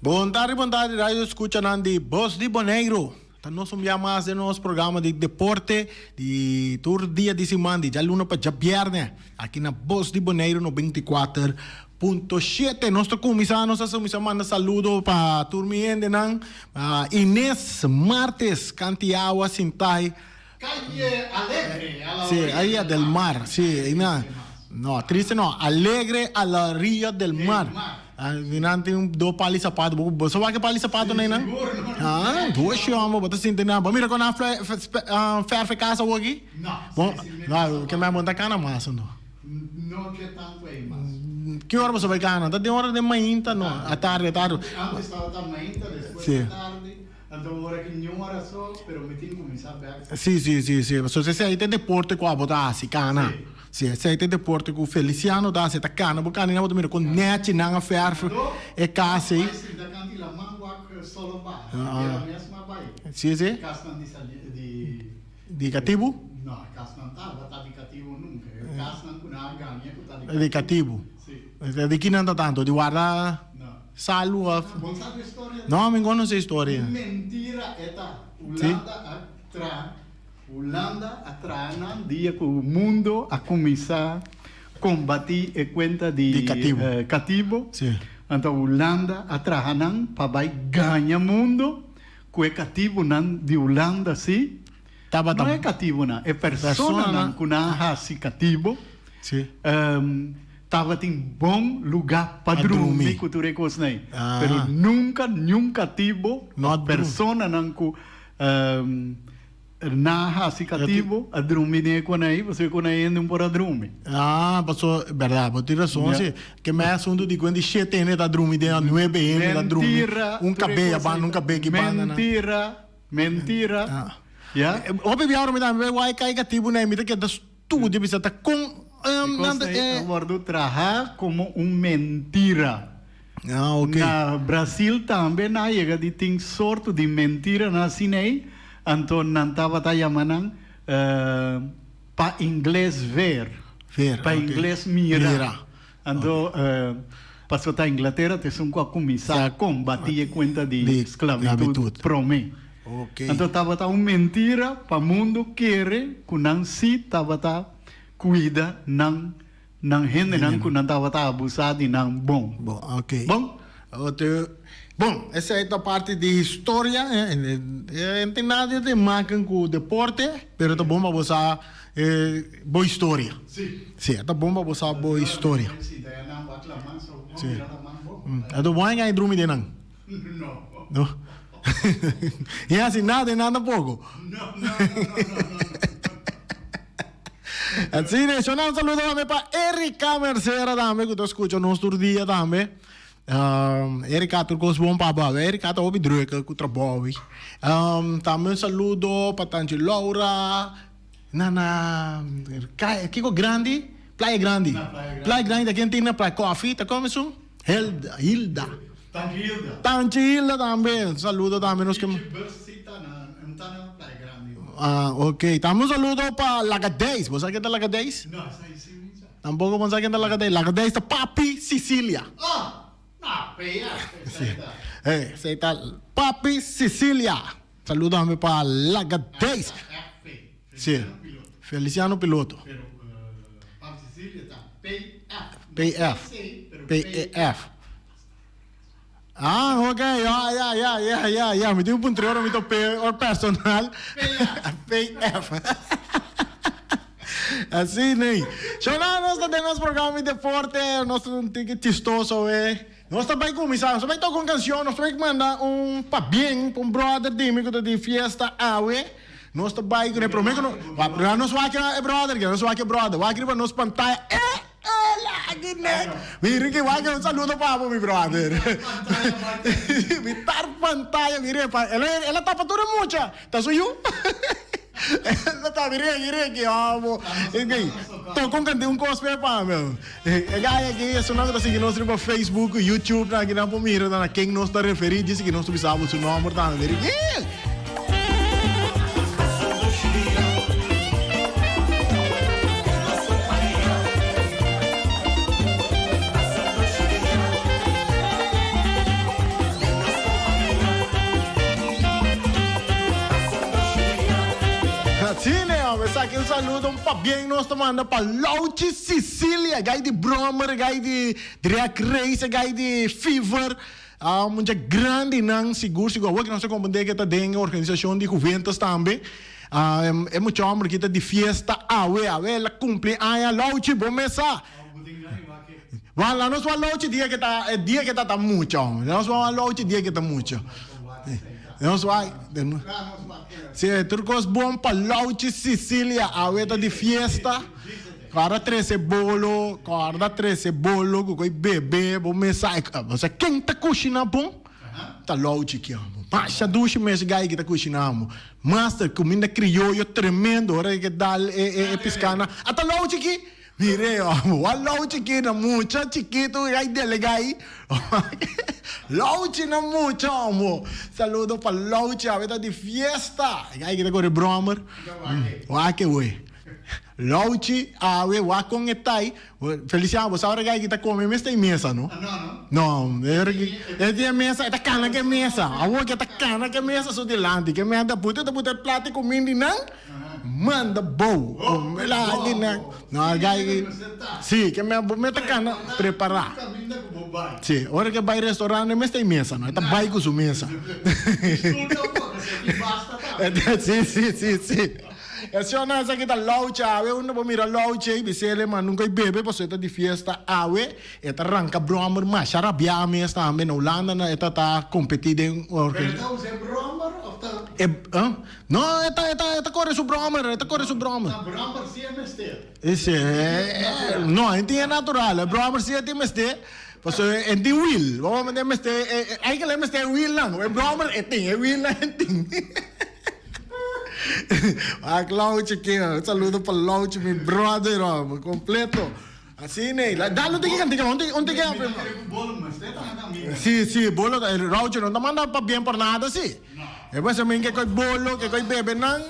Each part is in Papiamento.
Bon tardi, bon tardi radio escuchanan di Bos di Boneiru. Ta nos un bia mas den nos programa di deporte di tur dia di siman di djaluna pa djabierne aki na Bos di Boneiru 94.7. Nos ta cuminsa, nos a cuminsa manda saludo pa tur mi hendenan, pa Ines Martes, Kantiawa Sintai. Calle Alegre a la Sí, orilla ahí del del mar. mar. Sí, ahí na. No, triste no. Alegre a la orilla del Del mar. mar. Ah, nan tin un do pali sapato. Bo, bo sa wak pali sapato Sí, na nan? sigur, no, no. Ah, dushi hombre, bo ta sinti nan. Bo mira kon nan fle, fe, spe, ah, ferfe casa awor aki? No, Bo, sí, sí, me no, pasa ke men bo ta kana mas no. No ke tanto ei mas. Ki ora bo sa bai kana? Ta den ora den mainta no, a tarde, a tarde. Antes tabata mainta, despues Sí. a tarde. Anto ora ki niun ora so, pero mi tin kuminsá bèk. Sí, sí, sí, sí. Pasobra esei ta e deporte ku abo ta hasi, kana. Sí. Sí, esei ta e deporte ku Feliciano ta hasi, e ta kana. Bo kana i nan bo ta mira kon nèchi nan a fèrf e kas ei. Bai sinta kanti laman wak solo baha. Ayera mes m'a bai. Sí, sí. E kasnan di sali, di. Di katibu? No, e kasnan tabata di katibu nunka. E kasnan ku nan a gaña ku ta di katibu. Di katibu. Sí. Di kinan ta tantu? Di warda. No. Salu of. Bon sa tu historia? No, mi konoce historia. Un mentira e ta. Hulanda a tra, Hulanda a traha nan dia ku mundo a kuminsá kombati e kuenta di, Di katibu. katibu. Si. Anto Hulanda a traha nan pa bai gaña mundo ku e katibunan di Hulanda si. Tabata. No e katibunan, e personanan ku nan a hasi katibu. Si. Tabatin bon lugá pa drumi ku tur e kosnan ei. Pero nunka niun katibo òf personanan ku nan a hasi katibo a drumi den e kosnan ei, pasobra e kosnan ei hende no por a drumi. Ah, paso, bèrdat, bo tin rason si. Ke mei asuntu di ku hende shete hende ta drumi den, nuebe hende ta drumi. Un kabei a banda, un kabei ki banda. Mentira, mentira, ya. Hopi bia ora mi ta mi bai wak kai katibo nei, mi ta keda Studio bisa ta kon E nan ta kos ei a wòrdu trahá komo un mentira. Ah, ok. Na Brasil tambe nan a yega di tin sorto di mentiranan asina ei, anto nan tabata yama nan pa ingles ver, Ver, pa ok. ingles mira. Mira. Anto pasobra ta Inglatera ta esun ku a kuminsá kombatí e kuenta di Di sklabitut sklabitut. promé. Ok. Anto tabata un mentira pa mundu kere ku nan sí tabata kuida nan nan hendenan ku nan tabata abusá di nan bon. Bon, ok. Bon? Otro, bon, esei ta parti di historia, e no tin nada di maken ku deporte, pero ta bon pa bo sa e bo historia. Sí. Sí, e ta bon pa bo sa bo historia. Sí. Sí. Anto bo a engaña drumi den nan? No. No. Y así nada de nada tampoco. No, no, no, no, no, no. Así de, yo un saludo también pa Erika Mercera también, que tú escucha nos tur día también. Um, Erika, tur cos bon pa ba. Erika ta hopi druk ku trabajo. Um, también un saludo pa Tanchi Laura. Na na Kiko Grandi, Playa Grandi. Playa Grandi ta ken tin na Playa Coffee, ta come esun? Hilda, Hilda. Tanchi Hilda. Tanchi Hilda tambe. Un saludo tambe nos ke. Ichi bus si ta na, no ta na Playa Grandi. Ah, ok. Tambe un saludo pa Lagadeis. Bo sa ken ta Lagadeis? No, esei si mi sa. Tampoco bo sa ken ta Lagadeis. Lagadeis ta Papi Sicilia. Ah! Na, PF, esei ta. Eh, esei ta Papi Sicilia. Saludo tambe pa Lagadeis. Sí, Si, Feliciano Piloto. Pero Papi Sicilia ta PF. PF. PF. Ah, ok, ya, ya, ya, ya, ya, ya. Mi tin un puntreo ora mi ta P or personal. PF. Así, nee. Shona, nos ta den nos programa di deporte. Nos ta un tiki chistoso, we. Nos ta bai kuminsá, nos ta bai toka un kanshon, nos ta bai manda un pabien pa un bròder di mi ku ta di fiesta awe. Nos ta bai kuné promé ku no, wak nos wak e bròder ke, nos wak e bròder, wak riba nos pantaya, e e laki nek. Mi Ricky wak un saludo pa bo mi bròder. Mi tar pantaya, mi repa, el a el a tapa tur e mucha, ta su yu. El a tapa, mi Ricky, Ricky, amo. Toka un kanti un kos pe pa mi. E guy aki esunnan ku ta sigui nos riba Facebook, YouTube nan aki nan por mira na ken nos ta referí djis ki nos ta bisa bo su nomber tambe. Mira aki! Asina, hombre, esaki un saludo, un pabien nos ta manda pa Lauchi Sicilia, gai di Brommer, gai di Drag Race, gai di Fever. Ah, mucha grandinan, sigur sigur. Awor ki nos ta comprende ke ta den e organisacion di Juventus tambe. Ah, e mucha homber ki ta di fiesta awe, awe el a cumpli aña. Lauchi, bo mes sa. Bo la nos wak Lauchi dia ke ta, e dia ke ta ta mucha, homber. La nos wak Lauchi dia ke ta mucha. Nos wak, si, tur cos bon pa Lauchi Sicilia, awe ta di fiesta. Kòrda trese bolo, kòrda trese bolo ku koi bebe, bo mes sa, bo sa ken ta kushiná bon? Ta Louchi ki amo. Masha dushi mes gai ki ta kushiná amo. Master, kuminda krioyo tremendo, ora ke dal e e e piská nan, a ta Louchi ki? Mire amo, wak Louchi ki na mucha chikitu gai delegá ei. Louchi na mucha amo. Saludo pa Louchi, awe ta di fiesta. Gai ki ta kore bròmer. Wak e wei. Louchi, awe, wak kon e tai. Feliciano, bo sa ora gai ki ta come mes ta e mesa, no? No, e ora ki e tin e mesa, e ta cana ke mesa. Awor ke ta cana ke mesa su dilanti. Ke menda puta, e ta puta e plata e cuminda di nan, manda bou. La di nan. No, gai ki, si, ke menda bo mes ta cana prepara. Si, ora ke bai restaurant e mes ta e mesa, no? E ta bai ku su mesa. Si, si, si, si. E shona esaki ta louche awe, unda bo mira louche ei bis'el e ma nunca ei bebe pasobra e ta di fiesta awe, e ta ranca brommer masha rabia mes tambe na Hulanda na e ta ta competi den Pero e ta usa e brommer of ta. E no e ta e ta e ta core su brommer e ta core su brommer. Ta brommer si e mester. Si no e tin e natural e brommer si e tin mester pasobra e tin wiel bo e mester eigenlijk e mester e wielnan e brommer e tin e wielnan e tin. Wak Louchi ki, un saludo pa Louchi mi brother hombre, completo. Así ne, dale un tiki cantica, un tiki, un tiki. Sí, sí, bolo, Louchi no ta manda pa bien por nada, sí. E pues men ke koi bolo, ke koi bebe nan.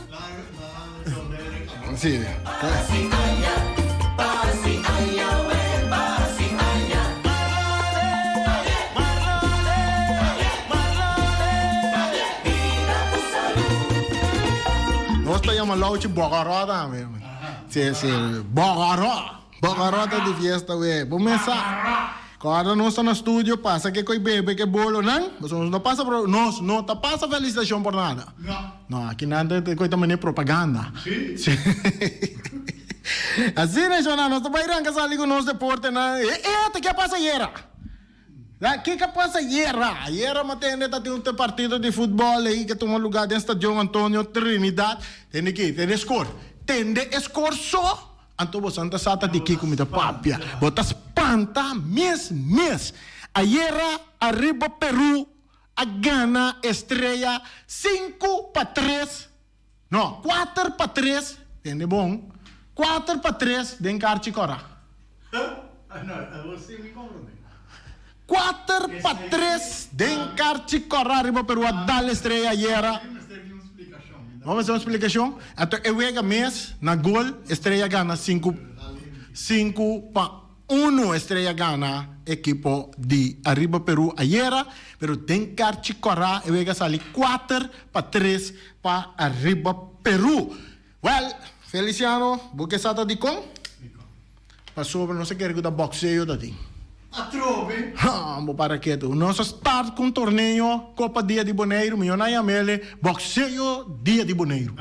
Sí. Nos ta yama Louchi Bogoró tambe. Sí, sí, Bogoró. Bogoró ta di fiesta we. Bo mesa. Ora nos ta na studio pasa ke koi bebe ke bolonan, pasobra nos no pasa por nos no ta pasa felicitacion por nada. No, aki nan ta koi ta manera propaganda. Sí. Asina shona nos ta bai ranka sali ku nos deportenan. E e ta ke a pasa ayera? La kiko a pasa ayera? Ayera mi a tende ta tin un partido di futbol ei ke tuma luga den Stadion Antonio Trinidad. Tende ki? Tende e skor. Tende e skor so. Anto bo santa sa ta di kiko mi ta papia. Bo ta spanta mes mes. Ayera ariba Peru a gana Estrella 5-3, no, 4-3, tende bon, 4-3 den Karchi Kora. 4-3 den Karchi Kora riba Peru a dal Estrella ayera. Bo mester un splikashon? Anto e wega mes na gol Estrella gana sinku 5-1 Estrella gana ekipo di Ariba Peru ayera, pero den karchi kòrá e wega sali 4-3 pa Ariba Peru. Wèl, Feliciano, bo ke sa ta dikon? Pasobra nos a kere ku ta bòkseo ta tin. Atrobe! Ha, bo para ketu. Nos a start ku un torneo Kopa Dia di Boneiru, mi no a yam'el Bòkseo Dia di Boneiru.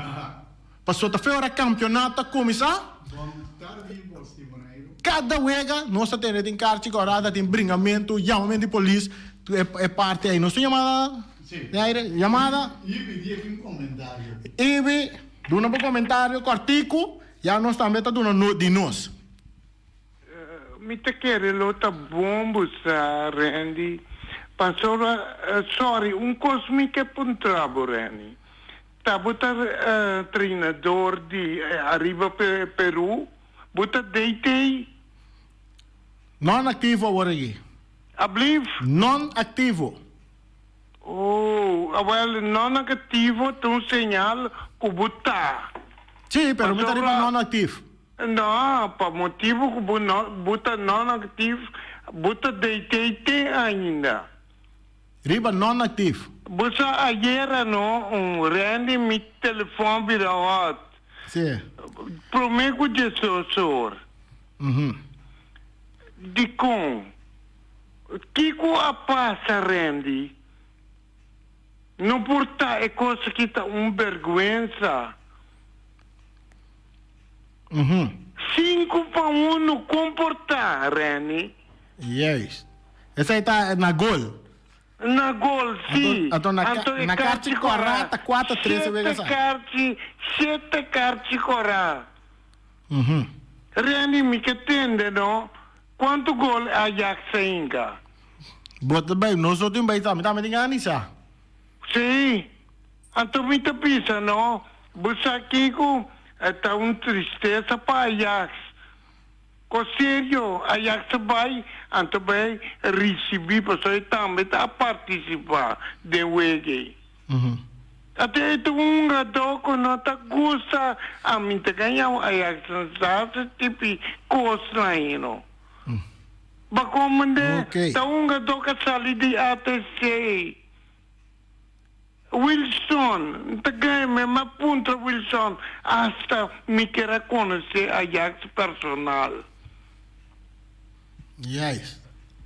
Pasobra ta fe ora kampionato a kuminsá, Bon tardi bos di Boneiru. Kada wega nos ta tene tin karchi kòrá, ta tin bringamentu, yamamentu di polis, e parti ei. Nos tin yamada den aire? Yamada? Ibi di aki un komentario. Ibi, duna bo komentario kòrtiku, ya nos tambe ta duna di nos. Mi ta kere lo ta bon bo sa Randy pasobra sorry un kos mi ke puntra bo Randy ta bo ta trainador di ariba Peru bo ta DT? Non activo awor aki. Ablief? Non activo. Oh, awel non activo ta un señal ku bo ta. Sí, pero mi ta riba non actief. No, pa motibu ku bo no bo ta non actief, bo ta DTT ainda. Riba non actief. Bo sa ayera no un Randy mi telefon bira hot. Si. Promé ku 18 or. Dikon? Kiko a pasa, Randy? No por ta e kos aki ta un bèrgwensa. Sinku pa unu, kon por ta, Randy? Juist. Esei ta na gol. Na gol, si. Anto na Anto e na karchi karchi kòrá. kòrá ta kuater tres e wega Shete sa. karchi, shete karchi kòrá. Randy, mi ke tende no, kuantu gol Ajax a hinka? Bo ta bai, nos no tin bai tambe, tambe tin gana di sa. Sí, anto mi ta bisa no, bo sa kiko, e ta un tristesa pa Ajax. Ko serio, Ajax ta bai, anto bai ricibi, pasobra e tambe ta a participa den wega ei. Anto e ta un hungadó ku no ta gusta, ami ta gaña un Ajax no sa hasi tipi kosnan ei no. Bako mende ta un hungadó ku a sali di ATC. Wilson, N ta gaña mi, mi a puntra Wilson hasta mi kier a konosé Ajax personal. Juist.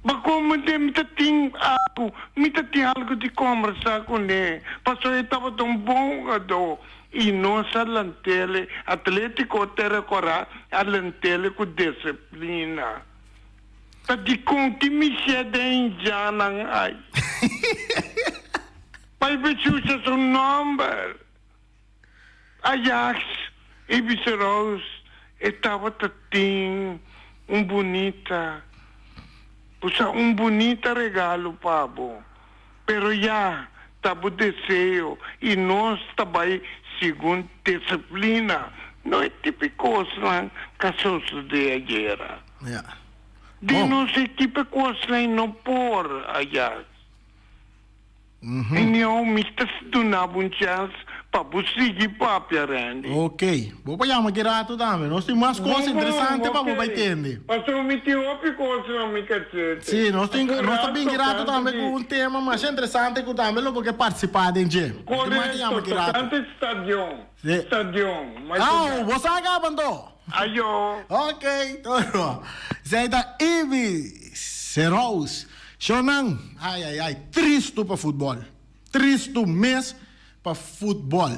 Bako mende mi ta tin algu, mi ta tin algu di kombersá kuné, pasobra e tabata un bon hungadó i nos a lant'el, Atletico te rekorá a lant'el ku disiplina. Ta dikon ki mishé den indiannan ai? Pai Bechucha su nòmber. Ajax i Biseroos e tabata tin un bunita, usa un bunita regalo pa bo. Pero ya ta bo deseo i nos ta bai segun disiplina, no e tipo kosnan ka sosodé ayera. Di nos ekipo kosnan no por, Ajax. Anyhow, mi ta duna bo un chance pa bo sigui papia, Randy. Ok. Bo por yama ki rato tambe. Nos tin mas cos interesante pa bo bay tende. Pasobra mi tin hopi cos na mi cachete. Si, nos tin, nos ta bin ki rato tambe cu un tema masha interesante cu tambe lo bo ke participa den dje. Nos tin mas ki yama ki rato. Correcto, tocante stadion. Si. Stadion. Au, bo sa caba anto? Ayo. Ok, todo. Esey ta Ivy Serous. Shownan, ai ai ai, tristu pa futbol. Tristu mes pa futbol.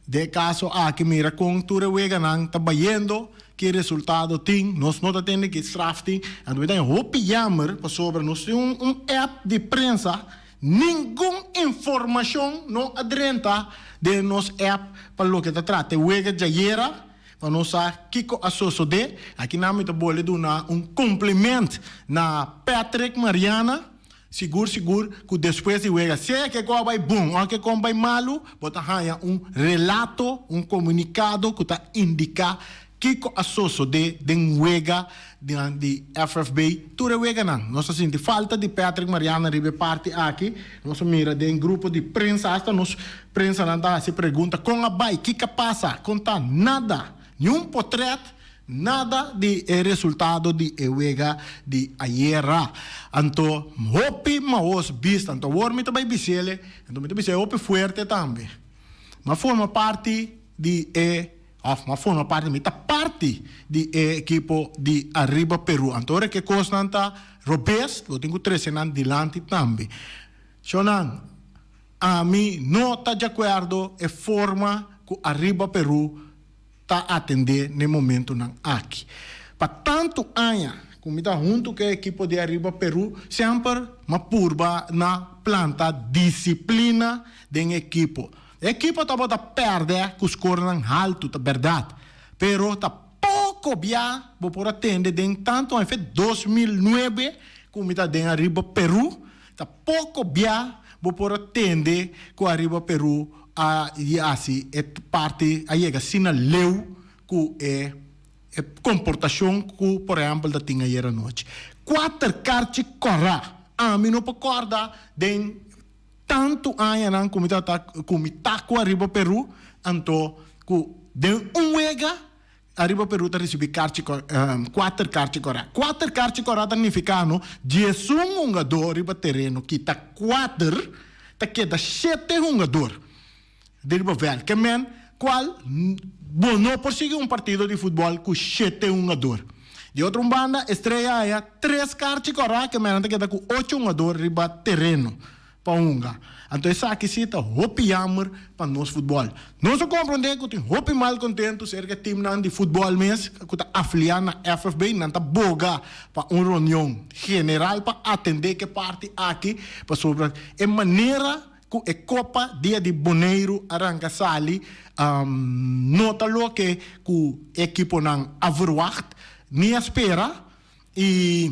Den e kaso aki mira kon tur e weganan ta bayendo, ki resultado tin, nos no ta tende ki straf tin. Anto mi ta haña hopi jammer pasobra nos tin un un app di prensa, ningun informashon no a drenta den nos app pa loke ta trata e wega djayera. Pa nos sa kiko a sosodé, akinan mi ta bole duna un compliment na Patrick Mariana, sigur sigur ku despues di wega, sea ke kon a bai bon o ke kon bai malu, bo ta haña un relato, un komunikado ku ta indiká kiko a sosodé den wega di FFB. Tur e weganan. Nos a sinti falta di Patrick Mariana riba e parti aki. Nos a mira den grupo di prensa, hasta nos prensanan ta hasi pregunta kon a bai, kiko a pasa, kon ta, nada, niun potret, nada di e resultado di e wega di ayera. Anto hopi mahos bista, anto awor mi ta bai bisele, anto mi ta bis'e hopi fuerte tambe. Mi a forma parti di e. Of m'a forma parti, mi ta parti di e ekipo di Arriba Peru. Anto ora ke kosnan ta robes, bo tin ku trese nan dilanti tambe. Shownan, ami no ta djakuerdo e forma ku Arriba Peru ta atendé n'e momentunan aki. Pa tantu aña ku mi ta huntu ku e ekipo di Arriba Peru, semper m'a purba na planta disiplina den e ekipo. E ekipo tabata pèrdè ku skornan haltu, ta bèrdat, pero ta poko bia bo por a tende den tantu aña, fe 2009 ku mi ta den Ariba Peru, ta poko bia bo por a tende ku Ariba Peru a hasi e parti, a yega asina leu ku e e komportashon ku por ehèmpel ta tin ayer anochi. Kuater karchi kòrá, ami no por kòrda den. Tantu añanan ku mi tabata ku mi ta ku Ariba Peru, anto ku den un wega Ariba Peru ta risibí karchi kuater karchi kòrá. Kuater karchi kòrá ta nifiká no diesun hungadó riba tereno kita kuater ta keda shete hungador riba vèlt. Ke men. Cual bo no por sigui un partido di futbol cu shete hungador. Di otro un banda, Estrella haya tres karchi kòrá ke mènan ta keda ku ocho hungador riba tereno pa hunga. Anto esaki si ta hopi yammer pa nos futbòl. Nos a komprondé ku tin hopi malkontentu serka e timnan di futbòl mes ku ta afiliá na FFB. Nan ta boga pa un reunion general pa atendé ku e parti aki pasobra e manera ku e Kopa Dia di Boneiru a ranka sali no ta loke ku e ekiponan a verwacht ni a spera i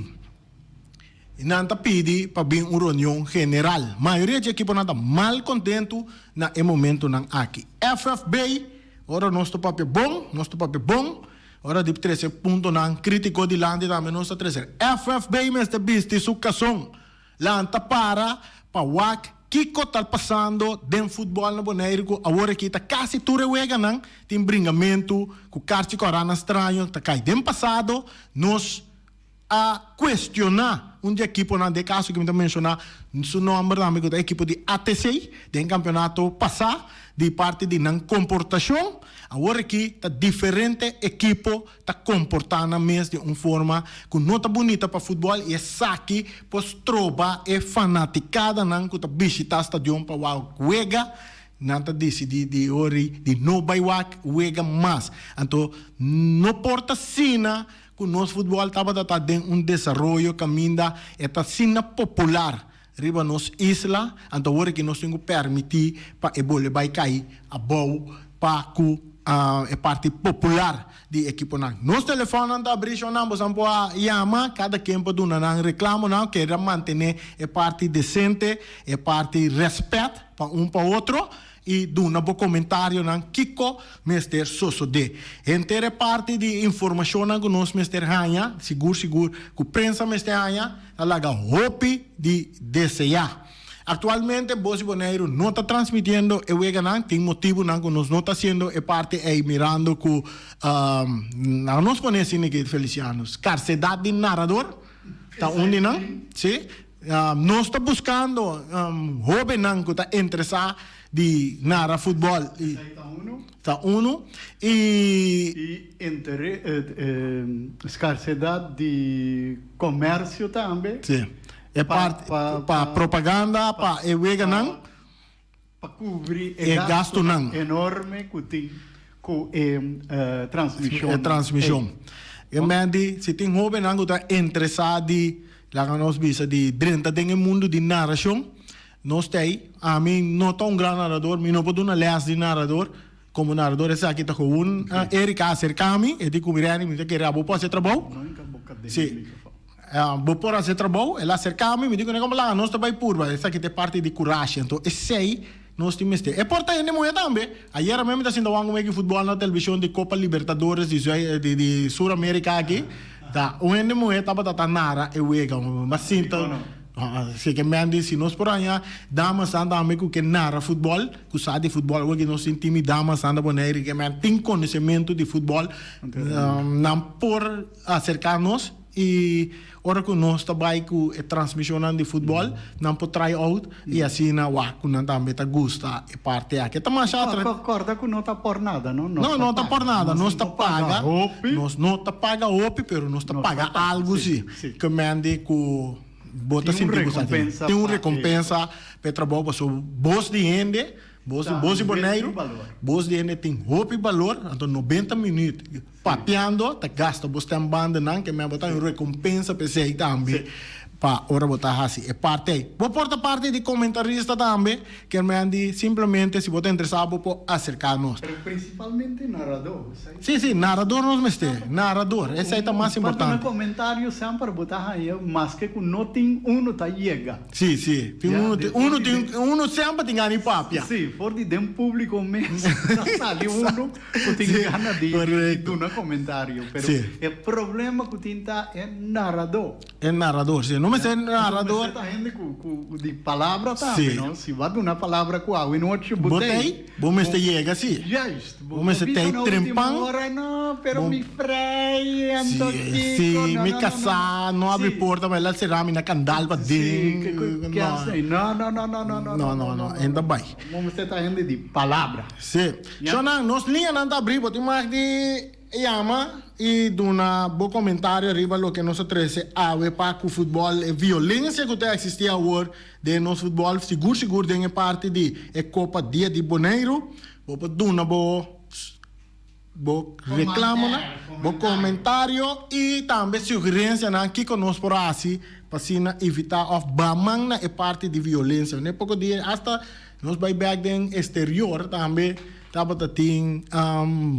nan ta pidi pa bin un reunion general. Mayoria dje ekiponan ta mal kontentu na e momentunan aki. FFB, Ora nos ta papia bon, nos ta papia bon. Ora di trese puntonan kritiko dilanti tambe nos ta trese. FFB mester bisti su kason. Lanta para pa wak kiko ta pasando den futbòl na Boneiru ku awor aki ta kasi tur e weganan tin bringamentu ku karchi kòrá straño ta kai. Den pasado nos a kuestioná un di ekiponan, den e kaso ku mi ta menshoná su nòmber tambe ku ta ekipo di ATC den kampionato pasá di parti di nan komportashon. Awor aki ta diferente ekipo ta komportá nan mes di un forma ku no ta bunita pa futbòl i esaki por stroba e fanatikadanan ku ta bishitá stadion pa wak wega, nan ta disidí di ori di no bai wak wega mas. Anto no por ta asina ku nos futbòl tabata ta den un desaroyo kaminda e ta asina popular riba nos isla, anto awor aki nos tin ku permití pa e bole bai kai abou pa ku e parti popular di ekiponan. Nos telefònnan ta abrí shònan, bosan por a yama, kada ken por duna nan reklamonan, keda mantené e parti desente, e parti rèspèt pa un pa otro. I duna bo komentarionan kiko mester sosodé. Henter e parti di informashonnan ku nos mester haña, sigur sigur ku prensa mester haña, ta laga hopi di deseá. Aktualmente Bos di Boneiru no ta transmitiendo e weganan, tin motibunan ku nos no ta hasiendo e parti ei mirando ku nan nos pone asina ki Feliciano, skarsedat di narador ta un di nan, si. Nos ta buskando hóbennan ku ta interesá di nara futbòl. Esei ta unu. Ta unu. I. I intere, skarsedat di komersio tambe. Si. E parti pa propaganda pa e weganan. Pa kubri e gastunan enorme ku tin ku e transmishon. E transmishon. E men di si tin hóbennan ku ta interesá di, laga nos bisa, di drenta den e mundu di narashon, nos ta ei. Ami no ta un gran narador, mi no por duna lès di narador. Komo narador esaki ta gewoon Eric a aserká mi, e di ku mi Renny mi ta kere abo por hasi e trabou. Si. Bo por hasi e trabou? El a aserká mi, mi di ku ne komo laga nos ta bai purba, esaki ta e parti di kurashi, anto esei nos tin mester. E por ta hende muhé tambe. Ayera mes mi ta sinta wak un weki futbòl na televishon di Copa Libertadores di di di Sur Amerika aki, ta un hende muhé tabata ta nara e wega, mi a sinta. Si ke men di si nos por haña damasnan tambe ku ke nara futbòl, ku sa di futbòl, awor ke nos tin timi damasnan na Boneiru ke men tin konosementu di futbòl, nan por aserká nos i ora ku nos ta bai ku e transmishonnan di futbòl, nan por try out i asina wak ku nan tambe ta gusta e parti aki. E ta masha atra. Kòrda ku no ta por nada, no? No, no ta por nada. Nos ta paga. Nos no ta paga hopi, pero nos ta paga algu si. Ke men di ku bo ta sinti ku sa tin. Tin un rekompensa pa e trabou pasobra bos di hende, bos di bos di Boneiru, bos di hende tin hopi balor, anto nobenta minüt papiando ta gasta bo stem bandanan ke men bo ta un rekompensa pa esei tambe pa ora bo ta hasi e parti ei. Bo por ta parti di komentarista tambe, ke men di simplemente si bo ta interesá bo por aserká nos. Pero prinsipalmente naradó. Sí, sí, narador nos mester, narador, esei ta mas importante. Pa duna comentario semper bo ta haña maske cu no tin uno ta yega. Sí, sí, tin uno, uno tin, uno semper tin gana di papia. Sí, for di den publico mes ta sali uno cu tin gana di duna comentario, pero e problema cu tin ta e narador. E narador, sí. No. mester narrador. Bo mester ta hende ku ku di palabra tambe, no? Si bo a duna palabra ku awe nochi bo tei. Bo mester yega si. Juist. Bo mester tei trempan. Ora no, pero mi frei anto kiko. Si, mi kasá no abri porta pa el a sera mi na kandal pa den. Si, no, no, no, no, no, no. No, no, no, e ta bai. Bo mester ta hende di palabra. Si. Shonnan, nos liñanan ta abri, bo tin mag di yama i duna bo komentario riba loke nos a trese awe pa ku futbòl, e violensia ku ta eksistí awor den nos futbòl, sigur sigur den e parti di e Kopa Dia di Boneiru. Bo por duna bo bo reklamonan, bo komentario i tambe sugerensianan kiko nos por hasi pa asina evitá òf baman na e parti di violensia. Ne poko dia asta nos bai bèk den eksterior tambe tabata tin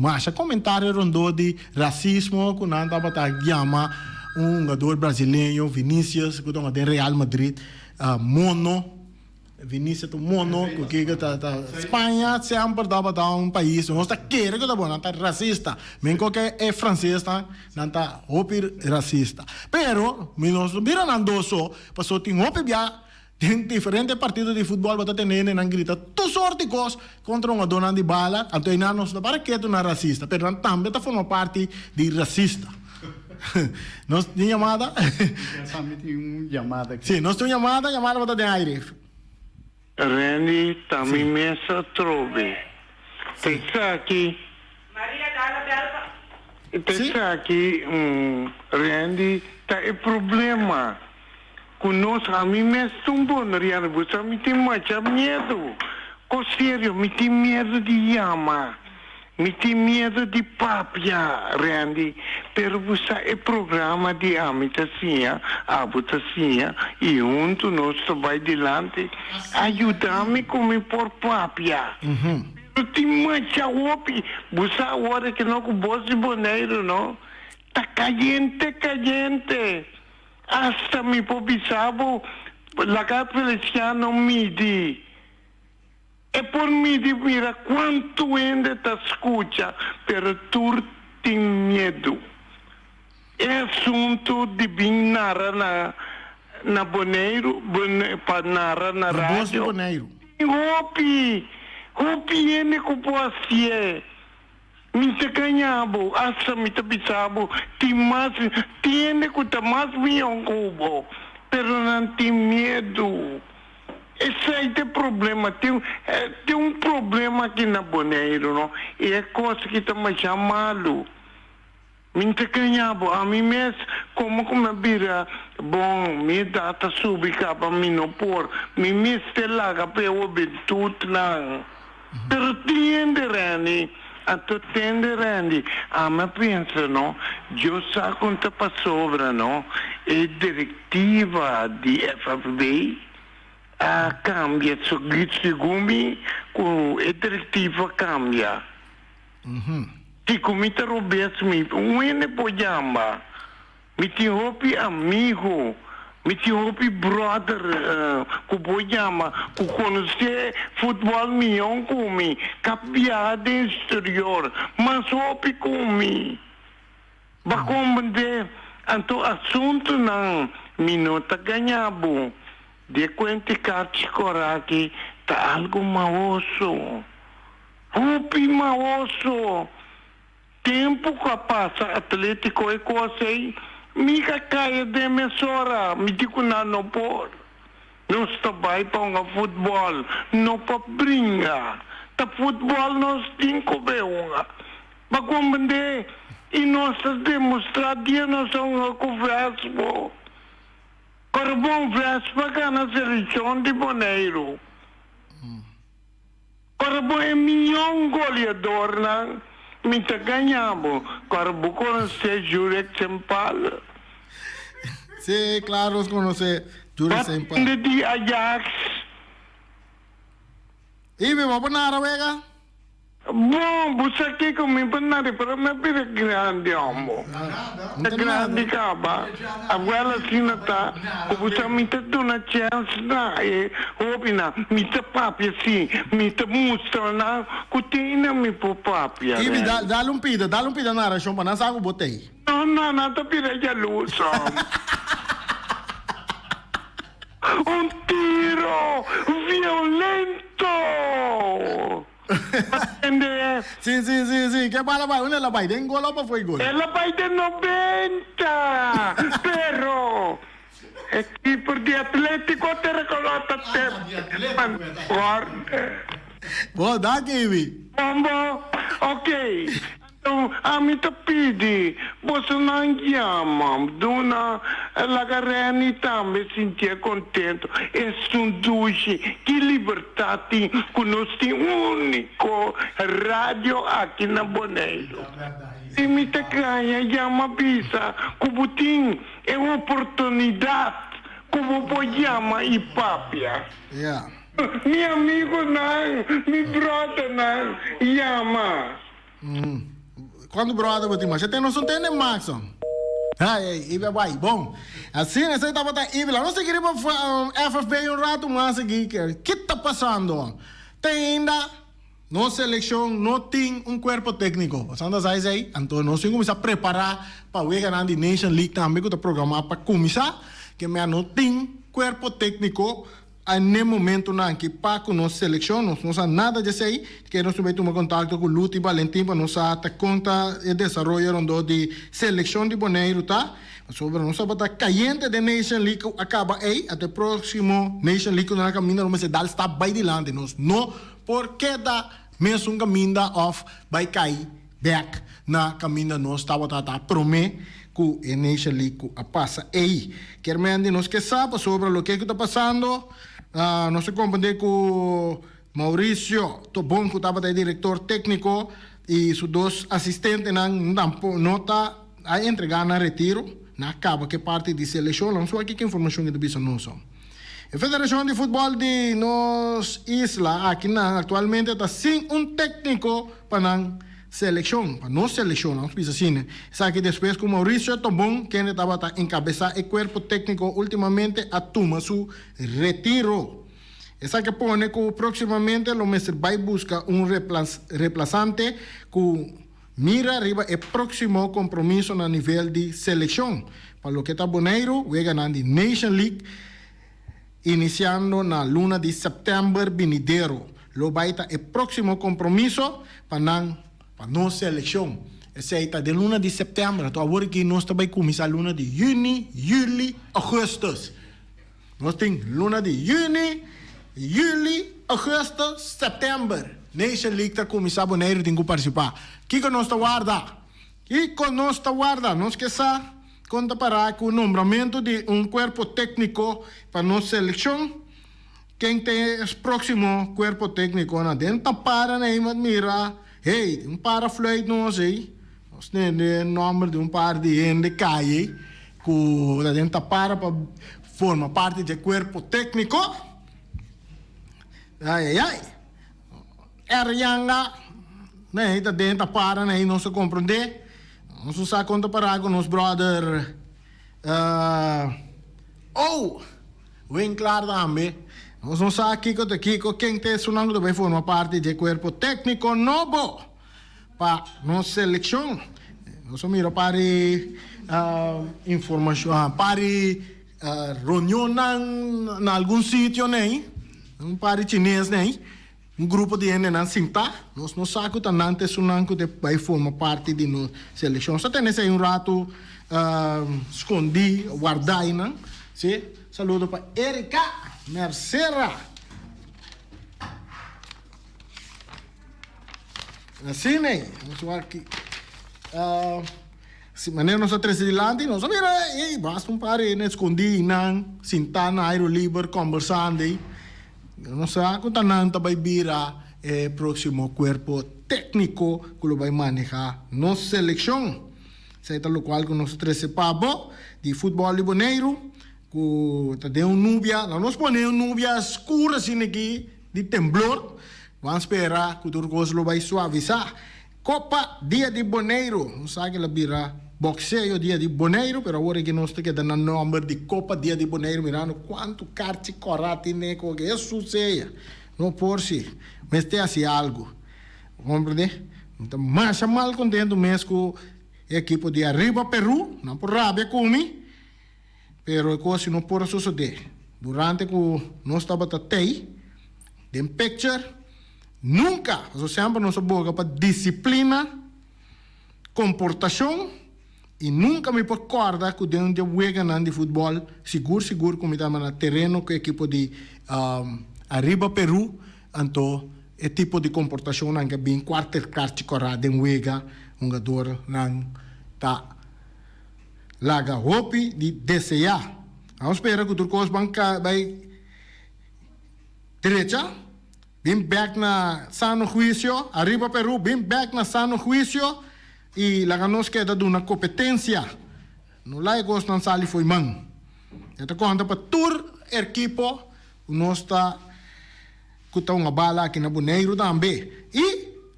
masha komentario rondó di rasismo ku nan tabata yama un hungador brasileño Vinicius ku ta hunga den Real Madrid mono. Vinicius ta un mono cu kico ta ta Spaña semper tabata un pais nos ta kere cu ta bon nan ta racista men cu ke e francesnan nan ta hopi racista pero mi nos no bira nan dos so paso tin hopi bia den diferente partido di futbol bo ta tende hende nan grita tur soort di cos contra hungadornan di bala anto eynan nos no para ketu nan racista pero nan tambe ta forma parti di racista. Nos tin yamada? Ya sa mi tin un yamada aki. Si, nos tin un yamada, yamada bo ta den aire. Randy ta mi mes atrobe. Ta esaki. Maria dal a bel pa. Ta esaki, Randy, ta e problema ku nos. Ami mes ta un boneriano, bo sa mi tin masha miedu. Ko serio, mi tin miedu di yama. Mi tin miedu di papia, Randy, pero bo sa e programa di Ami Ta Siña, Abo Ta Siña i huntu nos ta bai dilanti a yuda mi ku mi por papia. Pero tin masha hopi, bo sa awor e kino ku bos di Boneiru no ta kayente kayente. Asta mi por bisa bo laga Feliciano midi. E por midi mira cuantu hende ta scucha, pero tur tin miedu. E asuntu di bin nara na na Boneiru, pa nara na Na Bos di radio, Boneiru. tin hopi, hopi hende cu por hacié. Mi ta gaña bo, hasta mi ta bisa bo, tin mas, tin hende cu ta mas mion cu bo, pero nan tin miedu. Esei ta e problema. Tin, tin un problema aki na Boneiru, no? I e kos aki ta masha malu. Mi no ta gaña bo. Ami mes, komo ku mi a bira bon, mi edat ta subi kaba, mi no por. Mi mester laga pa e hobentutnan. Pero tin hende, Randy, anto tende, Randy, ami a pensa, no, Dios sa kon ta pasobra, no, e direktiva di FFB a kambia, segun mi ku e direktiva kambia. Si ku mi ta robes mi, un hende por yamba. Mi tin hopi amigo, mi tin hopi brother ku bo yama ku konosé futbòl mihó ku mi, kap biaha den eksterior mas hopi ku mi. Bo a komprendé? Anto asuntunan mi no ta gaña bo. Di e kuenti karchi kòrá aki ta algu maoso, hopi maoso. Tempu ku a pasa Atletico e kos ei, mi ka kaya den mesora, mi di ku nan no por. Nos ta bai pa hunga futbòl, no pa bringa. Ta futbòl nos tin ku bai hunga. Bo a komprendé? I nos ta demostrá dia nos a hunga ku Vespo. Pero bon, Vespo a gana selekshon di Boneiru. Ora bo e mion goleadornan, mi ta gaña bo. Ora bo conoce Jurek Sempal? Sí, claro nos conoce Jurek Sempal. Bo di Ajax. Y mi bo por nara wega? Bon, bo sa kiko mi por nara, pero mi a bira grandi hombo. Ta grandi kaba. Awel asina ta ku bo sa mi ta duna chèns na e hóbennan. Mi ta papia sí, mi ta mustra nan ku tin na mi por papia. Ibi, dal un pida, dal un pida narashon pa nan sa ku bo t'ei. No, no, nan ta bira yaluso. Un tiro violento! Atende. Si, si, si, si. Ke bala bai? Unda el a bai? Den gol of pafó e gol? El a bai den 90, pero e keeper di Atletico a tera kolota te corner. Bo, danki Ibi. Bombo, ok. Anto ami ta pidi bosonan yama duna laga Renny tambe sintié contento. Esun dushi ki libertad tin cu nos tin unico radio aki na Boneiru. Si mi ta gaña yama bisa cu bo tin e oportunidad cu bo por yama y papia. Mi amigonan, mi brothernan yama. Cuanto brother bo tin mas? Te nos no tende Maxon. Ay, ay, Ibi a bai. Bon. Asina, esei tabata Ibi. Laga nos sigui riba FFB un rato mas aki. Ki ta pasando? Te ainda nos seleccion no tin un cuerpo tecnico. Pasando sa esei, anto nos tin cuminsa prepara pa weganan di Nation League tambe cu ta programa pa cuminsa. Ke mea no tin cuerpo tecnico. A n'e momentunan aki pa ku nos selekshon nos no sa nada djesei, ke nos bai tuma kontakto ku Luti Balentin pa nos sa ta kon ta e desaroyo rondó di selekshon di Boneiru ta, pasobra nos tabata kayente den Nation League ku a kaba ei, ata e próksimo Nation League ku nos a kaminda nos mester dal stap bai dilanti, nos no por keda mesun kaminda òf bai kai bèk na kaminda nos tabata ta promé ku e Nation League ku a pasa ei. Kier men di nos ke sa pasobra loke ku ta pasando, nos a komprendé ku Mauricio Tobon ku tabata e direktor tékniko i su dos asistentenan tampo no ta a entregá nan retiro, nan a kaba ku e parti di selekshon. Laga nos wak kiko informashon ku ta bisa nos. E federashon di futbòl di nos isla akinan aktualmente ta sin un tékniko pa nan selekshon, pa nos selekshon, laga nos bisa asina. Esaki despues ku Mauricio Tobon, kende tabata enkabesá e kuerpo tékniko últimamente a tuma su retiro. Esaki a pone ku próksimamente lo mester bai buska un replasante ku mira riba e próksimo kompromiso na nivel di selekshon. Pa loke ta Boneiru, weganan di Nation League Inisiando na luna di sèptèmber binidero lo bai ta e próksimo kompromiso pa nan pa nos selekshon. Esei ta den luna di sèptèmber, anto awor aki nos ta bai kuminsá luna di yüni, yüli, ougùstùs. Nos tin luna di yüni, yüli, ougùstùs, sèptèmber. Nation League ta kuminsá, Boneiru tin ku partisipá. Kiko nos ta warda? Kiko nos ta warda? Nos ke sa kon ta pará ku nombramentu di un kuerpo tékniko pa nos selekshon. Ken ta e próksimo kuerpo tékniko? Na den ta para na ei mira, hey, un para fluit nos ei. Nos tende nòmber di un par di hende kai ei ku ta den ta para pa forma parti dje kuerpo tékniko. Ai ai ai. Erjanga, Nee, ta den ta para nee, nos ta comprende. Nos no sa con ta para cu nos brother Oh! Winklaar tambe. Nos no sa kico ta kico, ken ta esunnan cu ta bay forma parti dje cuerpo tecnico nobo pa nos seleccion. Nos a mira par di informacion, par di reunionnan na algun sitio nei, un par di chines nei, un grupo di hendenan sintá, nos no sa ku ta nan ta esunnan ku ta bai forma parti di nos selekshon. Nos ta tene esei un ratu skondí, wardá einan, sí. Saludo pa Erika Mercera. Asina ei, nos wak aki. Si manera nos a trece dilanti, nos a mira, ey, basta un par hende escondi nan, sinta na aire liber, conversando ey. Nos sa cu ta nan ta bay bira e proximo cuerpo tecnico cu lo bay maneha nos seleccion. Esey ta locual cu nos a trece pa bo di futbol di Boneiru, cu ta den un nubia, laga nos pone un nubia scur asina aki di temblor, ban spera cu tur cos lo bay suavisa. Copa Dia di Boneiru, nos sa ke la bira boxeo Dia di Boneiru, pero awor aki nos ta keda na nomber di Copa Dia di Boneiru mirando cuanto karchi kora tine ku Hesus sea. No por si, mester hasi algu. Comprende? Mi ta masha mal contento mes ku e ekipo di Arriba Peru, nan por rabia ku mi, pero e cos si no por a sosode. Durante ku nos tabata tei den picture, nunka, pasobra semper nos a boga pa disiplina, komportashon, i nunka mi por kòrda ku den un di e weganan di futbòl, sigur sigur ku mi tabata na tereno ku e ekipo di Ariba Peru, anto e tipo di komportashonnan ke bin kuarter karchi kòrá den wega, hungadornan ta laga hopi di deseá. Nos spera ku tur kos ban bai drecha, bin bèk na sano huisio, Ariba Peru bin bèk na sano huisio i laga nos keda duna kompetensia. No laga e kosnan sali fo'i man. E ta konta pa tur erkipo ku nos ta ku ta hunga bala aki na Boneiru tambe. I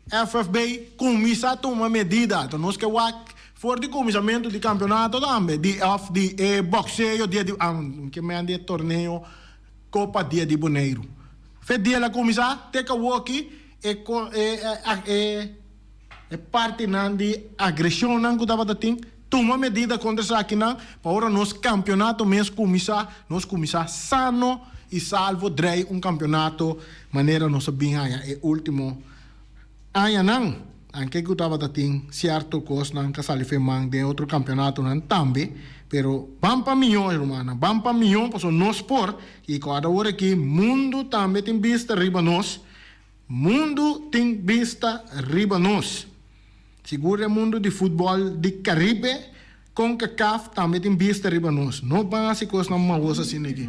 FFB kuminsá tuma medida. Enton nos ke wak for di kuminsamentu di kampionato tambe di òf di e bòkseo dia di ke men di e torneo Kopa Dia di Boneiru. Fe dia el a kuminsá te kawoki e e e partinan di agreshonnan ku tabata tin, tuma medida kontra esakinan pa ora nos kampionato mes kuminsá, nos kuminsá sano i salvo drei un kampionato manera nos a bin haña e último añanan. Anke ku tabata tin sierto kosnan ka sali fe man den otro kampionatonan tambe, pero ban pa mihó rumannan, ban pa mihó pasobra nos por i kòrda awor aki mundu tambe tin bista riba nos. Mundu tin bista riba nos. Sigur e mundu di futbòl di Karibe, Concacaf, tambe tin bista riba nos. No ban hasi kosnan mahos asina aki.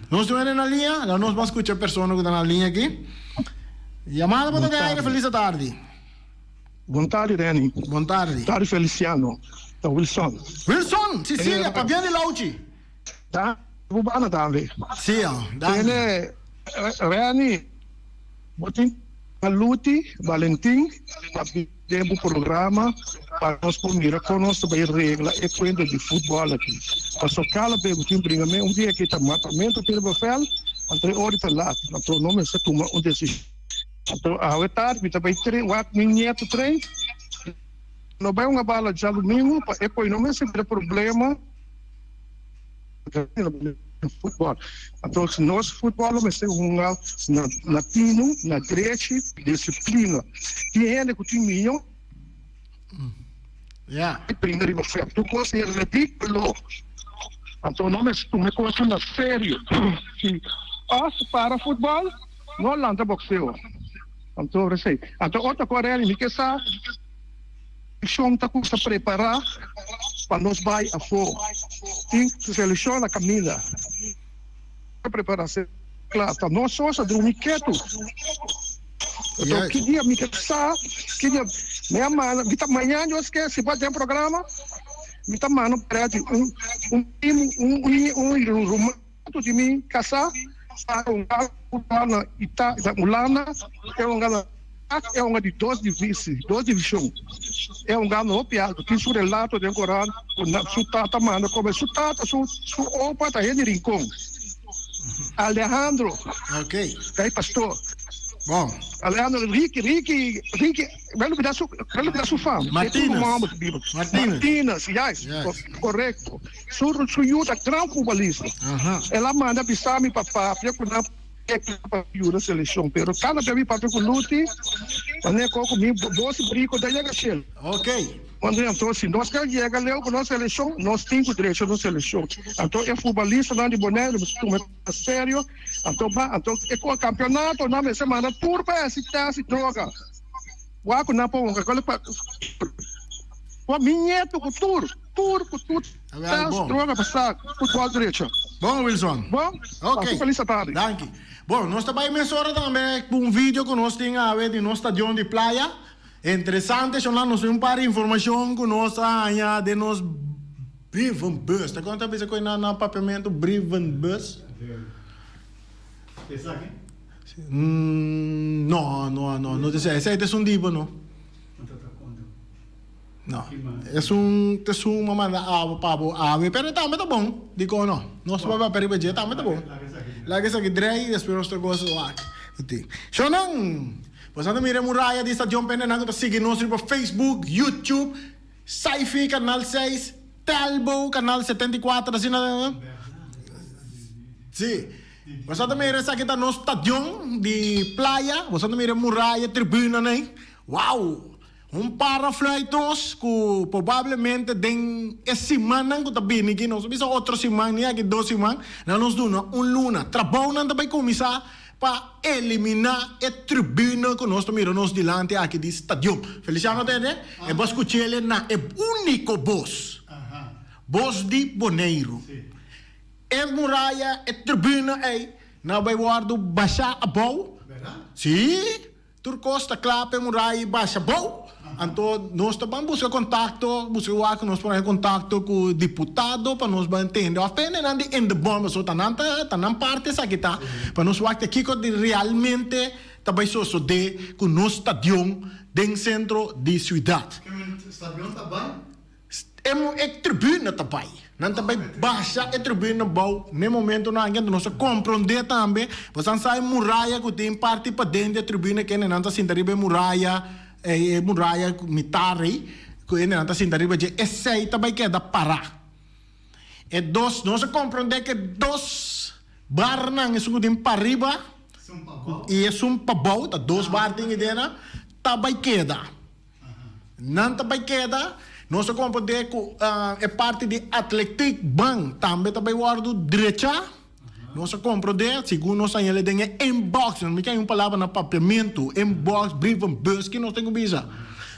Nos tin hende na liña? Laga nos ban skucha e persona ku ta na liña aki. Yamada pa ta den aire. Felis atardi. Bon tardi Renny. Bon tardi. Tardi Feliciano. Ta Wilson. Wilson! Cecilia, pabia di Louchi. Ta Cubana tambe. Sí, danki. Tene Renny. Bo tin Luti Valentin pa bin den bo programa pa nos por mira kon nos ta bai regla e kuenta di futbòl aki. Pasobra kala bes bo tin bringa me un dia ki ta matamentu tin riba vèlt, anto e ora ta lat, anto no mester tuma un desishon. Anto awe tardi mi ta bai wak mi nietu train, no bai hunga bala djadumingu pa e poi no mester bira problema. Futbòl. Anto nos futbòl lo mester hunga na latino, na drechi, disiplina. Tin hende ku tin mion. Ya. Bringa riba vèlt. Tur kos e ridíkulo. Anto no mester tuma e kosnan na serio. Si òf para futbòl, no lanta bokseo. Anto esei. Anto otro kos Reni, mi ke sa. Selekshon ta kusa prepará pa nos bai afó. Tin selekshon na kaminda. Prepará kla ta nos sos a drumi ketu. Anto ki dia mi ke sa ki dia mi a manda mi ta mañan Dios ke si bo a den programa mi ta manda un prèt un un primo un un ruman di mi kasá a hunga futbòl na Ita na Hulanda e hunga na e hunga di dos divisi dos divishon e hunga no hopi alto tin su relato den koran ku na su tata manda kome su tata su su opa ta hende Rincon Alejandro Okay. ta e pastor Bon. Alejandro Ricky Ricky Ricky mi a lubida su mi a lubida su fam Martinez Martinez Martinez yes korekto. Su su yu ta gran futbolista. El a manda bisa mi pa papia ku nan pa yuda selekshon pero kada bes mi papia ku Luti manera ku mi bos briko ta yega shel. Anto anto si nos ke yega leu ku nos selekshon nos tin ku drecha nos selekshon. Anto e futbolistanan di Boneiru mester tuma e serio anto ba anto e kampionato nan mester manda tur pa hasi tèst di droga. Wak ku nan por hunga Bo mi nieto ku tur, tur ku tur Wel tas bon. droga pa sa futbol derecho. Bon Wilson. Bon, Ok. pasa felis atardi. Danki. Bon, nos ta bai mesora tambe ku un video ku nos tin awe di nos stadion di playa. Interesante shonnan, nos tin un par di informashon ku nos a haña den nos brievenbus. Ta kon ta bisa koe na na papiamentu brievenbus? Esaki? No, no, no, no ta esei. Esei ta esun di bo no. No, esun ta esun a manda awa pa bo awe, pero e tambe ta bon, dikon no? Nos por papia riba dje, tambe ta bon. Laga esaki drei y despues nos ta gosa wak. Shownan! Boso ta mira e muraya di Stadion Pendenan ku ta sigui nos riba Facebook, YouTube, Sci-Fi Canal seis, Telbo Canal 74, asina. Sí. Boso ta mira esaki ta nos stadion di playa. Boso ta mira e muraya, e tribunanan ei. Wow! Un para fluit nos ku probablemente den e simannan ku ta bini aki, nos ta bisa otro siman ni aki dos siman, nan nos duna un luna. Trabounan ta bai kuminsá pa eliminá e tribuna ku nos ta mira nos dilanti aki di stadion. Feliciano tende? E bo a skuch'el na e úniko bos, bos di Boneiru. E muraya, e tribuna ei, nan bai wòrdu bashá abou. Sí, tur kos ta kla pa e muraya basha abou. Anto nos ta ban buska kontakto, buska wak ku nos por haña kontakto ku diputado pa nos ban tende òf pende nan di Indebon, pasobra ta nan ta, ta nan parti esaki ta, pa nos wak ta kiko di realmente ta bai sosodé ku nos stadion den sentro di siudat. Stadion ta bai? E tribuna ta bai. Nan ta bai basha e tribuna bou n'e momentonan aki. Anto nos a komprondé tambe, pasobra sa e muraya ku tin parti paden di e tribuna kende nan ta sinta riba e muraya, e muraya mitar ei, ku hende nan ta sinta riba dje, esei ta bai keda pará. E dos, nos a komprondé ku e dos barnan, esun ku tin pariba i esun pabou, ta dos bar tin idena, ta bai keda. Nan ta bai keda. Nos ta komprondé ku e parti di atletiek ban tambe ta bai wòrdu drechá. Nos a komprondé, segun nos a yele den e inbox, mi ke hay un palabra na papiamentu, inbox, brievenbus, ki nos tin ku bisa?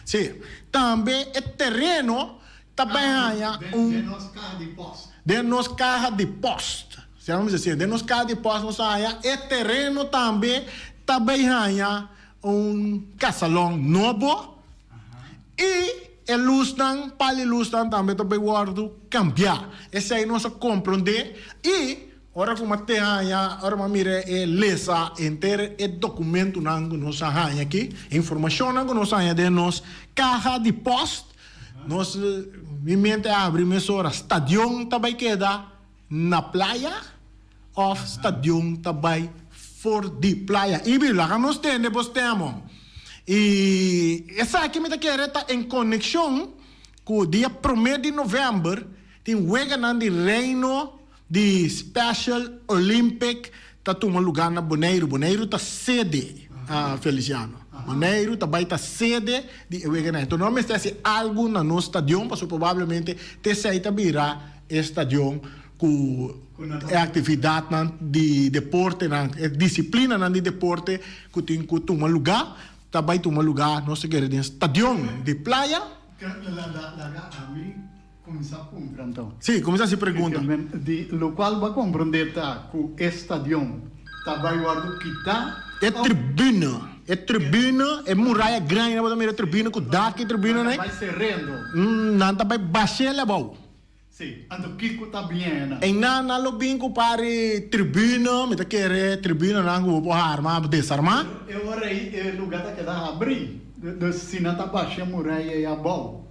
Sí. Tambe e tereno ta bai haña un. Den nos kaha di pòst. Den nos kaha di pòst. Asina nos bisa, sí, den nos kaha di pòst nos a haña e tereno tambe ta bai haña Un casalon nobo y e luznan, pal y luznan tambe ta bay wordo cambia. Esey nos a comprende y ora cu mi te haya, ora mi a mira e lesa henter e documentonan cu nos a haya aki, e informacionnan cu nos a haya den nos caha di post, nos, mi mente a habri mesora, stadion ta bay keda na playa of stadion ta bai for di playa. Ibi, laga nos tende bo stem. Y esaki mi ta kere ta en conexion cu dia prome di november tin weganan di Reino di Special Olympic ta tuma lugar na Boneiru. Boneiru ta sede, Feliciano. Boneiru ta bai ta sede di e weganan. Enton nos mester haci algo na nos stadion pasobra probablemente t'esey ta bira E stadion ku e aktividatnan di deportenan, e disiplinanan di deporte ku tin ku tuma lugá, ta bai tuma lugá nos ta kere den stadion di playa. Laga ami kuminsá puntra anto. Sí, kuminsá hasi pregunta. Di lokual bo a komprondé ta ku e stadion ta bai wòrdu kitá E tribuna, e tribuna, e muraya grandi nan bo ta mira e tribuna ku dak e tribuna nan. Nan ta bai serendo. Nan ta bai bash'el abou. Sí, anto kiko ta biena? Einan nan lo bin ku par di tribuna, mi ta kere tribunanan ku bo por harma, desarmá. E ora ei e lugá ta keda habrí, dus si nan ta basha e muraya ei abou,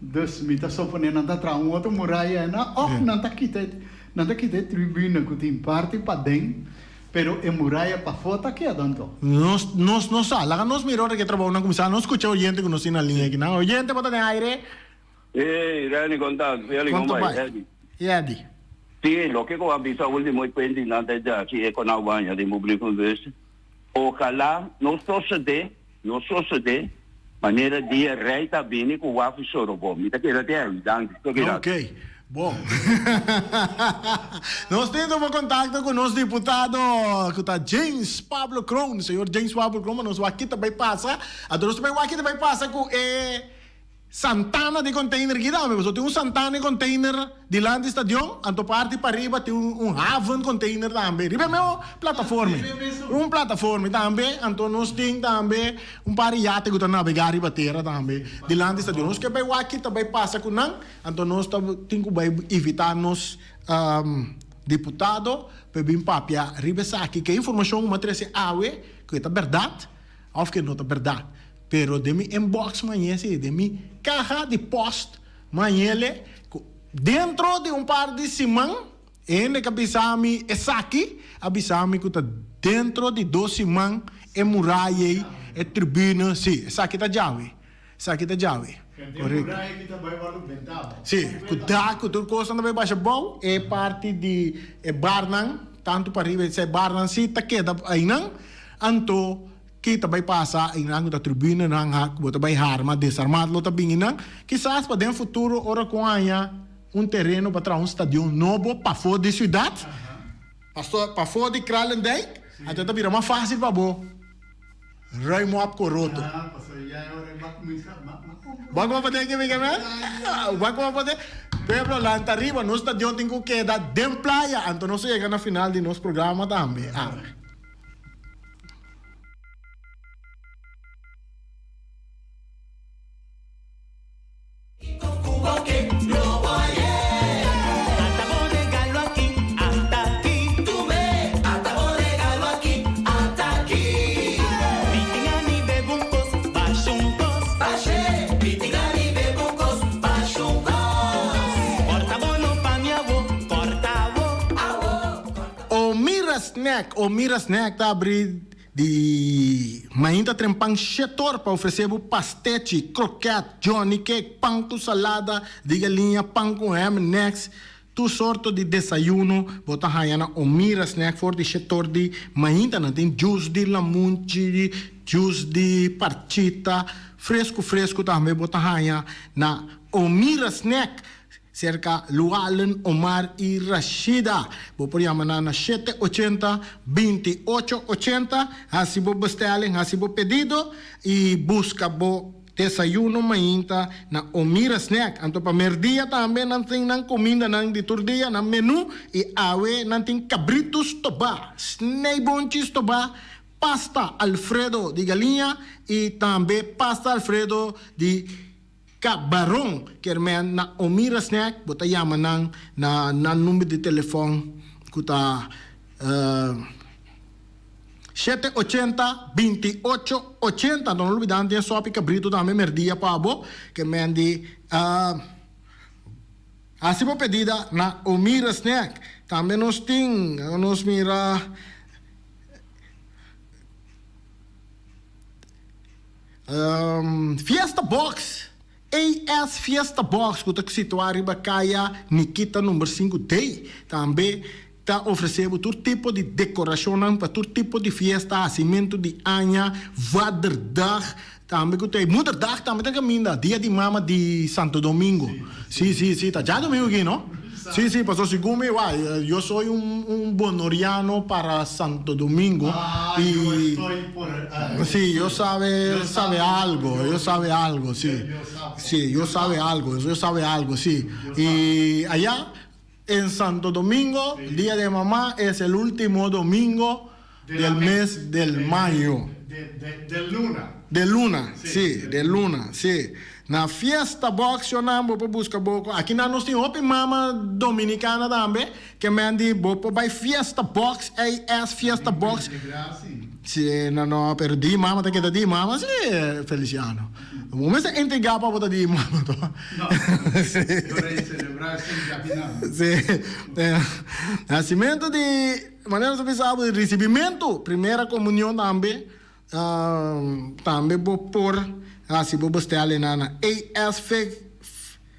dus mi ta suponé nan ta traha un otro muraya einan òf nan ta kita e nan ta kita e tribuna ku tin parti paden, pero e muraya pafó ta keda anto. Nos nos no sa. Laga nos mira ora ku e trabounan kuminsá. Nos skucha oyente ku nos tin na liña aki nan. Oyente bo ta den aire. Hey, Renny, kon ta? Feli, Kon kon ta bai? bai? Eddie. Eddie. Sí, loke ku a bisa último e kuenti nan ta djaki e kon a baña den bo brievenbus. Ojalá no sosodé, no sosodé manera dia rei ta bini ku wafi sorobo. Mi ta keda te ahí. Danki. Tot keda. Ok. Bon. Nos tin tuma kontakto ku nos diputado ku ta James Pablo Kroon. Señor James Pablo Kroon, pa nos wak ki ta bai pasa. Anto nos ta bai wak ki ta bai pasa ku e Santana di container ki tambe pasobra tin un santana di container dilanti stadion anto parti pariba tin un haven container tambe riba e meo plataforme un plataforme tambe anto nos tin tambe un par di yate ku ta nabega riba tera tambe dilanti stadion nos ke bai wak ki ta bai pasa ku nan anto nos ta tin ku bai invita nos diputado pa e bin papia riba esaki ke informashon ku mi a trese awe ku e ta bèrdat òf ke no ta bèrdat. Pero den mi inbox mañe si, den mi caha di post mañele cu dentro di un par di siman e hende cu a bisa mi esaki a bisa mi cu ta dentro di dos siman e muraya ey, e tribune, si, esaki ta djawe, esaki ta djawe. Correcto. Si, cu dak cu tur cosnan ta bay basha bou, e parti di e barnan. Tantu pariba esei barnan si ta keda einan, anto ki ta bai pasa einan ku ta tribunenan ha ku bo ta bai harma, desarma lo ta bin einan. Kisas pa den futuro ora ku haña un tereno pa traha un stadion nobo pafó di siudat, pafó di Kralendijk, anto ta bira mas fásil pa bo. Ruim op coroto. Bo como por dengue mi man? Bo como por dengue? Pueblo lanta riba, nos stadion tin cu keda den playa, anto nos a yega na final di nos programa tambe. Awe. Omira Snack, Omira Snack ta abri Di mainta tren pan shetor pa ofresé bo pastechi, kroket, johnny cake, pan ku salada di galiña, pan ku ham en eggs, tur sorto di desayuno bo ta haña na Omira Snack for di shetor di mainta. Nan tin juice di lamunchi, juice di parchita, fresku fresku tambe bo ta haña na Omira Snack. Serka Lualen, Omar i Rashida. Bo por yama nan na shete ochenta, binti ocho ochenta, hasi bo bestelling, hasi bo pedido i buska bo desayuno mainta na Omira Snack. Anto pa merdia tambe nan tin nan kumindanan di tur dia, nan menu, i awe nan tin kabritu stobá, snijboontje stobá, pasta alfredo di galiña i tambe pasta alfredo di Ka Baron kier men na Omira Snack bo ta yama nan na nan number di telefon ku ta shete ochenta binti ocho ochenta no lubida nan tin e sopi kabritu tambe merdia pa bo ke men di hasi bo pedida na Omira Snack tambe nos tin nos mira. Fiesta Box, AS Fiesta Box ku ta situá riba kaya Nikita number sinku D, tambe ta ofresé bo tur tipo di dekorashonnan pa tur tipo di fiesta, hasimentu di aña, vaderdag, tambe ku ta e moederdag tambe ta kaminda, dia di mama di Santo Domingo. Si, si, si, ta djadomingo aki no? Si, si, pasobra segun mi, wak, yo soy un un bonoriano para Santo Domingo Ah, y yo estoy por ah, si, yo sabe, yo sabe sabe, algo, yo yo sabe algo, si. yo sabo. Si, yo sabe algo, yo sabe algo, si. Yo Y allá en Santo Domingo, Sí. Día de Mamá es el último domingo De la del mes del de, mayo. De, de, de luna. De luna, Sí, si, de de luna, si. Na fiesta box nan bo por busca bo cu aki nan nos tin hopi mama dominicana tambe ke men di bo por bay fiesta box AS fiesta box. Si no no pero di mama ta keda di mama si Feliciano. Bo mester entrega pa bo ta di mama to. No, yo rei celebra sin djakinan. Si, nacimento di manera nos ta bisa bo ricibimentu primera comunion tambe. Tambe bo por hasi bo bestelingnan na AS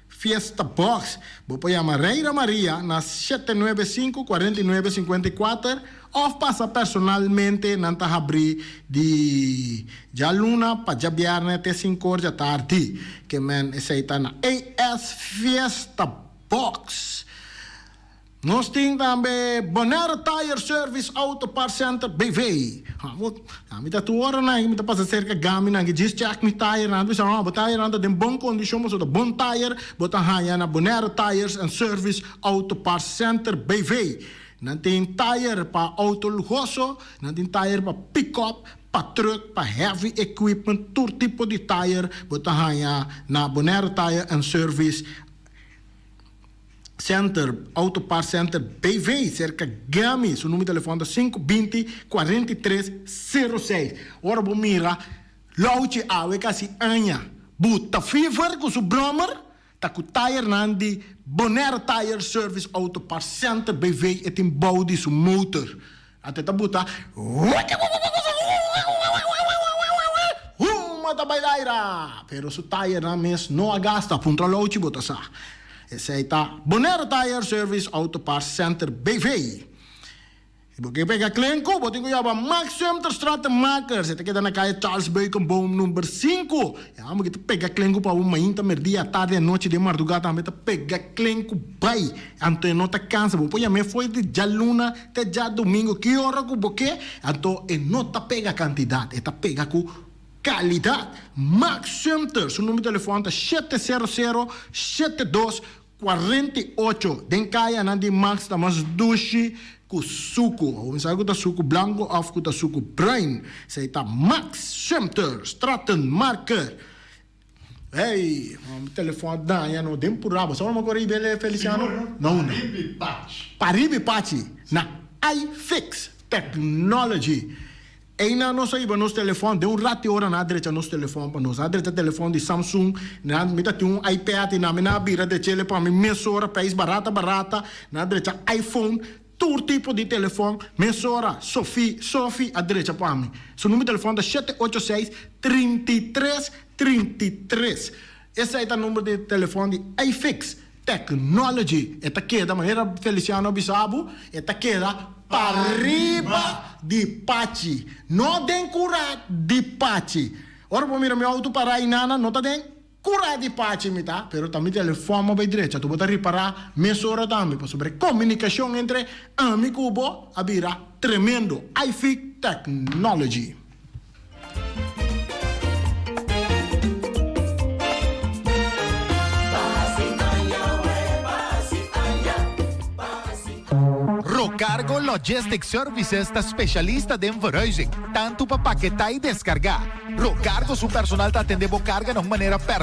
Fiesta Box. Bo por yama Reira Maria na shete nuebe sinku, kuarenta i nuebe, sinkuenta i kuater òf pasa personalmente, nan ta habrí di djaluna pa djabièrnè te sinkor djatardi. Ke men esei ta na AS Fiesta Box. Nos tin tambe Bonaire Tire Service Auto Parts Center BV. Mi ta tur ora nan mi ta pasa serka Gami nan ki djis check mi tire nan bisa oh bo tire nan ta den bon kondishon pasobra ta bon tire bo ta haña na Bonaire Tires and Service Auto Parts Center BV. Nan tin tire pa auto luhoso, nan tin tire pa pick-up, pa truck, pa heavy equipment, tur tipo di tire bo ta haña na Bonaire Tire and Service. Center, Auto Parts Center BV, serka Gami. Su numero di telefòn ta sinku binti, kuarenta i tres, sero seis. Ora bo mira Louchi awe kasi aña buta fever ku su bròmer ta ku tayernan di Bonaire Tire Service Auto Parts Center BV e tin bou di su motor. Ate ta buta Huma ta bai laira! Pero su tayernan mes no a gasta, puntra Louchi bo ta sa. Esei ta Bonaire Tire Service Auto Parts Center BV. Si bo ke pega klenku, bo tin ku yama Max Sumter Stratenmakers. E ta keda na kaya Charles Beukenboom number sinku. E hòmber ki ta pega klenku pa bo mainta, merdia, atardi, anochi, den mardugá tambe ta pega klenku bai. Anto e no ta kansa. Bo por yam'é for di djaluna te djadumingu, ki ora ku bo ke. Anto e no ta pega kantidat, e ta pega ku kalidat. Max Sumter, su number di telefòn ta shete sero sero shete dos 48 den kayanan di Max ta mas dushi ku suku. Bo mi sa ku ta suku blanku òf ku ta suku bruin. Esei ta Max Sumter, Stratenmarker. Hey, mi telefòn a daña no den purá. Bo sa ora mi a kore riba Feliciano? No, no. Paribi Pachi. Paribi Pachi na iFix Technology. Einan nos a hiba nos telefòn, den un rat di ora nan a drecha nos telefòn pa nos. Nan a drecha telefòn di Samsung, nan mi ta tin un iPad i nan mi nan a bira drech'el pa mi mesora, prijs barata barata, nan a drecha iPhone, tur tipo di telefòn, mesora Sophie, Sophie a drecha pa mi. Su number di telefòn ta shete ocho seis, 33, 33. Esei ta number di telefòn di iFix. Technology, e ta keda, manera Feliciano a bisa bo, e ta keda pariba di Pachi, no den kura di Pachi. Ora bo mira mi auto para ainana, no ta den kura di Pachi mi ta, pero ta mi telefòn bo bay drecha, tu bo ta ripara mesora tambe, pasobra e komunikashon entre ami ku bo a bira tremendo. Ific Technology. Rocargo Logistics Services ta specialista den verhuizing, tanto pa paketá y descargá. Rocargo su personal ta atende bo carga na un manera personal.